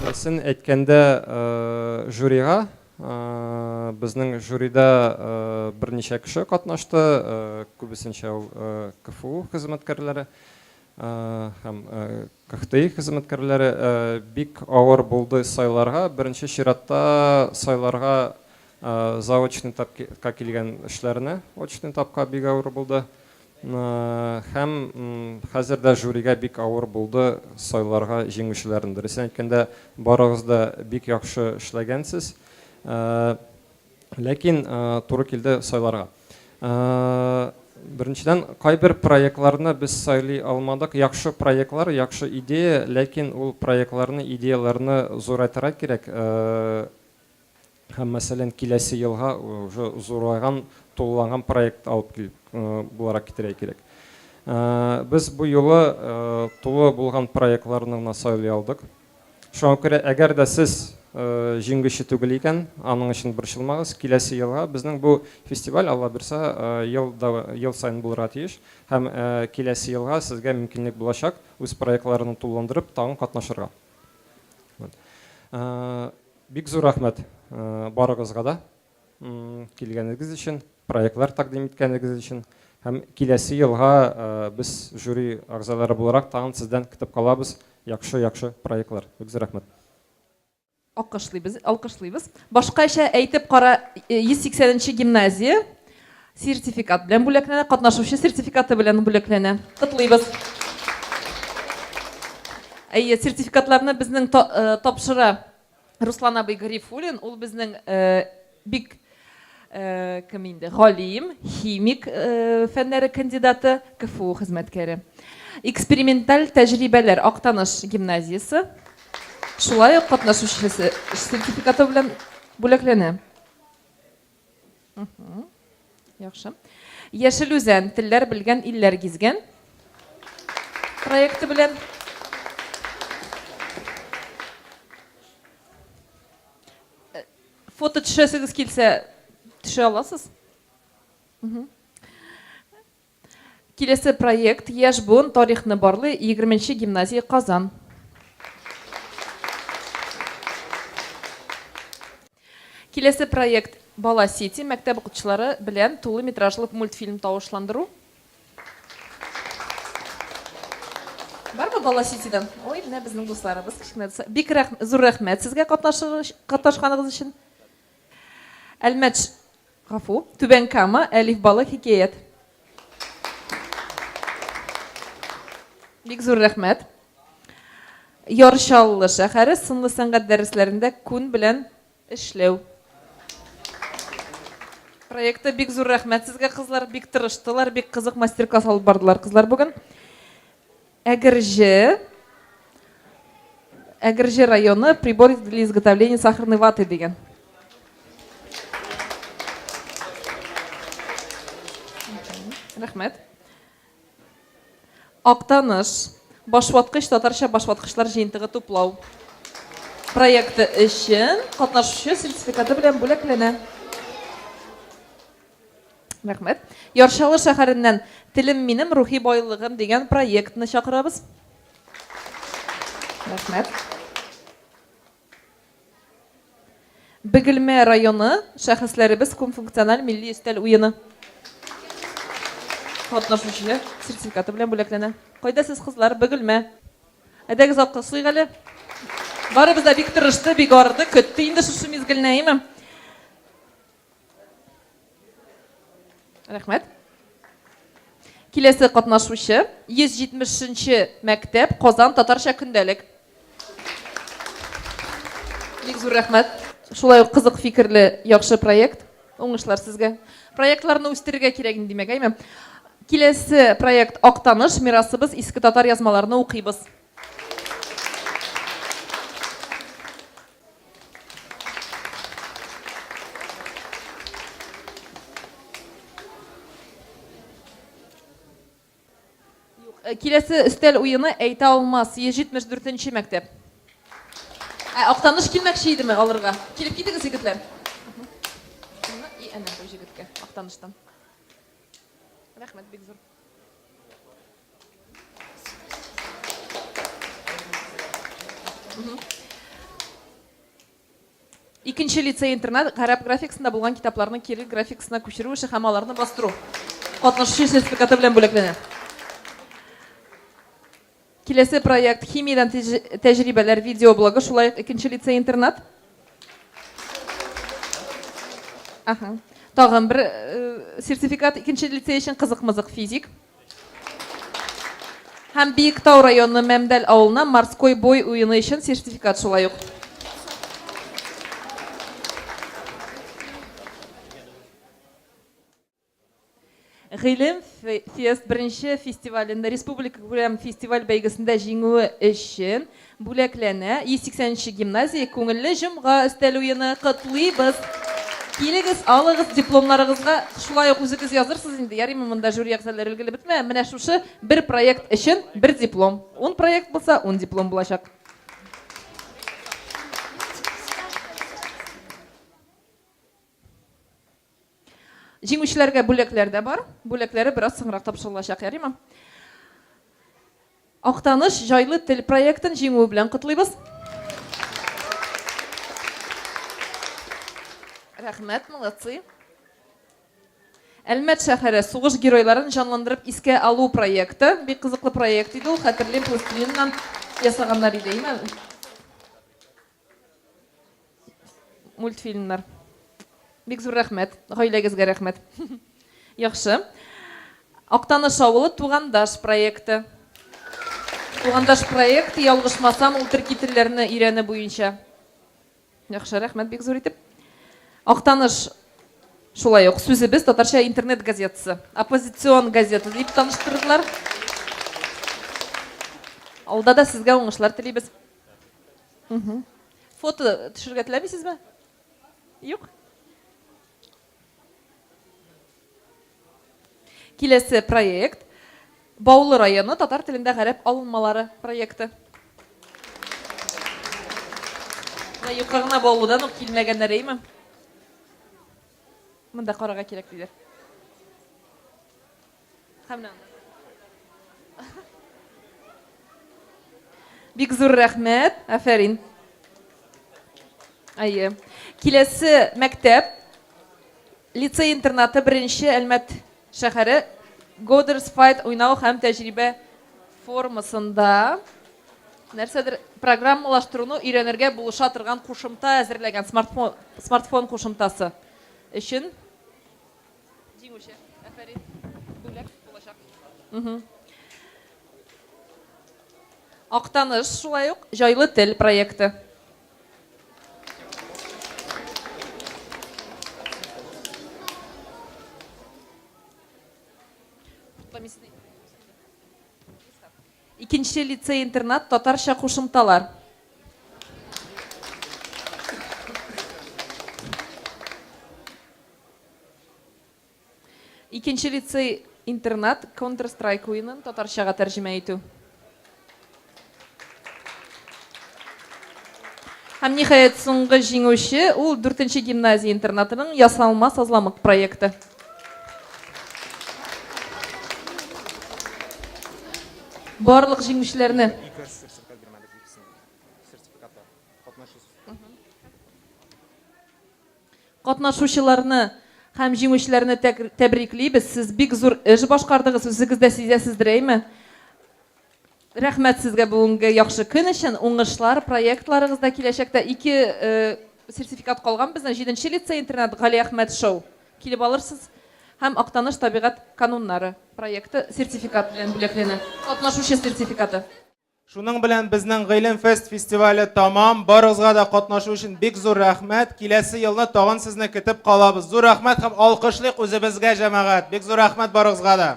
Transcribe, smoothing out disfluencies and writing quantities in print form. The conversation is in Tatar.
Дөресен әйткәндә, жюрига, безнең жюрида берничә кеше катнашты, күбесенчә ул КФУ хезмәткәрләре һәм КХТИ хезмәткәрләре. Бик авыр булды сайларга. Беренче чиратта сайларга заочный этапка килгән эшләрне, очный этапка бик авыр булды. Һәм хәзер дә жюрига бик авыр булды сайларга җиңүчеләрне. Дөресен әйткәндә, барыгыз да бик яхшы эшләгәнсез. Ләкин туры килде сайларга. Беренчедән, кайбер проектларны без сайлый алмадык. Яхшы проектлар, яхшы идея, ләкин ул проектларны, идеяләрне зурайтырга кирәк. Һәм, мәсәлән, киләсе елга уже зурайган, тулыланган проект алып килеп буларак китерергә кирәк. Без бу юлы тулы булган проектларны гына сайлый алдык. Шуңа күрә, әгәр дә сез җиңүче түгел икән, аның өчен борчылмагыз. Киләсе елга безнең бу фестиваль, Алла бирса, ел ел саен булырга тиеш. Һәм киләсе елга сезгә мөмкинлек булачак үз проектларны тулыландырып, тагын катнашырга. Бик зур рәхмәт барыгызга да килгәнегез өчен, проектлар тәкъдим иткәнегез өчен. Һәм киләсе елга без жюри әгъзалары буларак тагын сездән көтеп калабыз яхшы-яхшы проектлар. Бик зур рәхмәт. Алкышлыйбыз, алкышлыйбыз. Башкача әйтеп кара, 180 нче гимназия сертификат белән бүләкләнә, катнашучы сертификаты белән бүләкләнә. Котлыйбыз. Әйе, сертификатларны безнең э, тапшыра Руслан абый Гарифуллин. Ул безнең э, бик э, кем инде, галим, химик фәннәре кандидаты, КФУ хезмәткәре. Эксперименталь тәҗрибәләр Актаныш гимназиясе шулай ук катнашучысы сертификаты белән бүләкләнә. Яхшы. Яшел Үзән, телләр белгән, илләр гизгән проекты белән. Э, фото төшәсегез килсә, төшә аласыз. Киләсе проект Яшь буын тарихны барлый, 20 нче гимназия, Казан. Киләсе проект Бала Сити мәктәп укучылары белән тулы метражлы мультфильм тавышландыру. Бармы Бала Ситидан? Ой, менә безнең дусларыбыз, кечкенә дуслар. Бик рәх, зур рәхмәт сезгә катнашганыгыз өчен. Әлмәт Гафу. Түбән Кама, Әлифбалы хикәят. Бик зур рәхмәт. Яр Чаллы шәһәре сынлы сәнгать дәресләрендә күн белән эшләү. Проекты бик зур рәхмәт сезгә, кызлар, бик тырыштылар, бик кызык мастер-класс алып бардылар кызлар бүген. Әгерҗе Әгерҗе районы прибор для изготовления сахарной ваты дигән. Рәхмәт. Актаныш башваткыч татарча башваткычлар җыентыгы туплау проекты өчен катнашучы сертификаты белән бүләкләнә. Рәхмәт. Яр Чаллы шәһәреннән Телем минем рухи байлыгым дигән проектны чакырабыз. Рәхмәт. Бөгелмә районы шәхесләребез күпфункциональ милли өстәл уены. Катнашучы сертификаты белән бүләкләнә. Кайда сез, кызлар? Бөгелмә. Әйдәгез, алкышлыйк әле. Барыбыз да бик тырышты, бик арыды, көтте инде шушы мизгелне, әйеме? Рәхмәт. Киләсе катнашучы 170 нче мәктәп Казан татарча көндәлек. Бик зур рәхмәт. Шулай ук кызык фикерле яхшы проект. Уңышлар сезгә. Проектларны үстерергә кирәк инде, димәк, әйме? Киләсе проект Актаныш мирасыбыз иске татар язмаларны укыйбыз. Э, киләсе өстәл уены әйтә алмас 174 нче мәктәп. Ә Актаныш килмәкче идеме алырга? Килеп китегез, егетләр. И әнә бу җегеткә Актаныштан. Рәхмәт бик зур. Икенче лицей-интернат гарәп графикасында булган китапларны кирилл графикасына күчерү эше һәм аларны бастыру. Катнашучы сертификаты белән бүләкләнә. Киләсе проект химиядән тәҗрибәләр видеоблогы, шулай ук икенче лицей-интернат. Аһа. Тагын бер э, сертификат икенче лицей өчен кызык-мызык физик. Һәм Биектау районы Мәмдәл авылына морской бой уены өчен сертификат шулай ук. Гыйлем фест беренче фестивалендә республика күләм фестиваль бәйгесендә җиңүе өчен Бүләкләнә. 180 нче гимназия Күңелле җомга өстәл уены. Котлыйбыз! Килегез, алыгыз дипломнарыгызга. Шулай ук үзегез язырсыз инде, ярыймы, монда жюри әгъзалары өлгелеп бетмә. Менә шушы бер проект өчен бер диплом. Ун проект булса, ун диплом булачак. Җиңүчеләргә бүләкләр дә бар. Бүләкләре бераз соңрак тапшырылачак, ярыймы? Актаныш җайлы тел проектын җиңүе белән котлыйбыз. Рәхмәт, молодцы. Әлмәт шәһәре сугыш геройларын җанландырып искә алу проекты. Бик кызыклы проект иде ул, хәтерлим, пластилиннан ясаганнар иде, әйме? Мультфильмнар. Бик зур рәхмәт. Гаиләгезгә рәхмәт. Яхшы. Актаныш авылы Тугандаш проекты. Тугандаш проекты, ялгышмасам, ул төрки телләрне өйрәнү буенча. Яхшы, рәхмәт бик зур итеп. Актаныш шулай ук сүзебез татарча интернет газетасы, оппозицион газета дип таныштырдылар. Алда да сезгә уңышлар телибез. Фото төшерергә теләмисезме? Юк. Киләсе проект Баулы районы татар телендә гарәп алынмалары проекты. Менә юкка гына Баулыдан ук килмәгәннәр, әйме? Монда карарга кирәк диләр. Һәм Бик зур рәхмәт. Афәрин. Әйе. Киләсе мәктәп лицей-интернаты беренче Әлмәт шәһәре Goders Fight уйнау һәм тәҗрибә формасында нәрсәдер программалаштыруны өйрәнергә булыша торган кушымта әзерләгән смартфон, смартфон кушымтасы өчен Җиңүче. Афәрин. Бүләк булачак. Актаныш шулай ук җайлы тел проекты. Икенче лицей-интернат татарча кушымталар. Икенче лицей-интернат Counter-Strike уенын татарчага тәрҗемә итү. Һәм ниһаять соңгы җиңүче ул дүртенче гимназия интернатының ясалма сазламык проекты. Барлык җиңүчеләрне Катнашучыларны һәм җиңүчеләрне тәбриклибез. Сез бик зур эш башкардыгыз, үзегез дә сизәсездер, әйме? Рәхмәт сезгә бүгенге яхшы көн өчен, уңышлар проектларыгызда киләчәктә. Ике э, сертификат калган безнең. Җиденче лицей-интернат Галиәхмәт шоу. Килеп алырсыз. Һәм Актаныш табигать кануннары проекты сертификат белән бүләкләнә. Катнашучы сертификаты. Шуның белән безнең Гыйлем Фест фестивале тамам. Барыгызга да катнашу өчен бик зур рәхмәт. Киләсе елны тагын сезне көтеп калабыз. Зур рәхмәт һәм алкышлыйк үзебезгә, җәмәгать. Бик зур рәхмәт барыгызга да.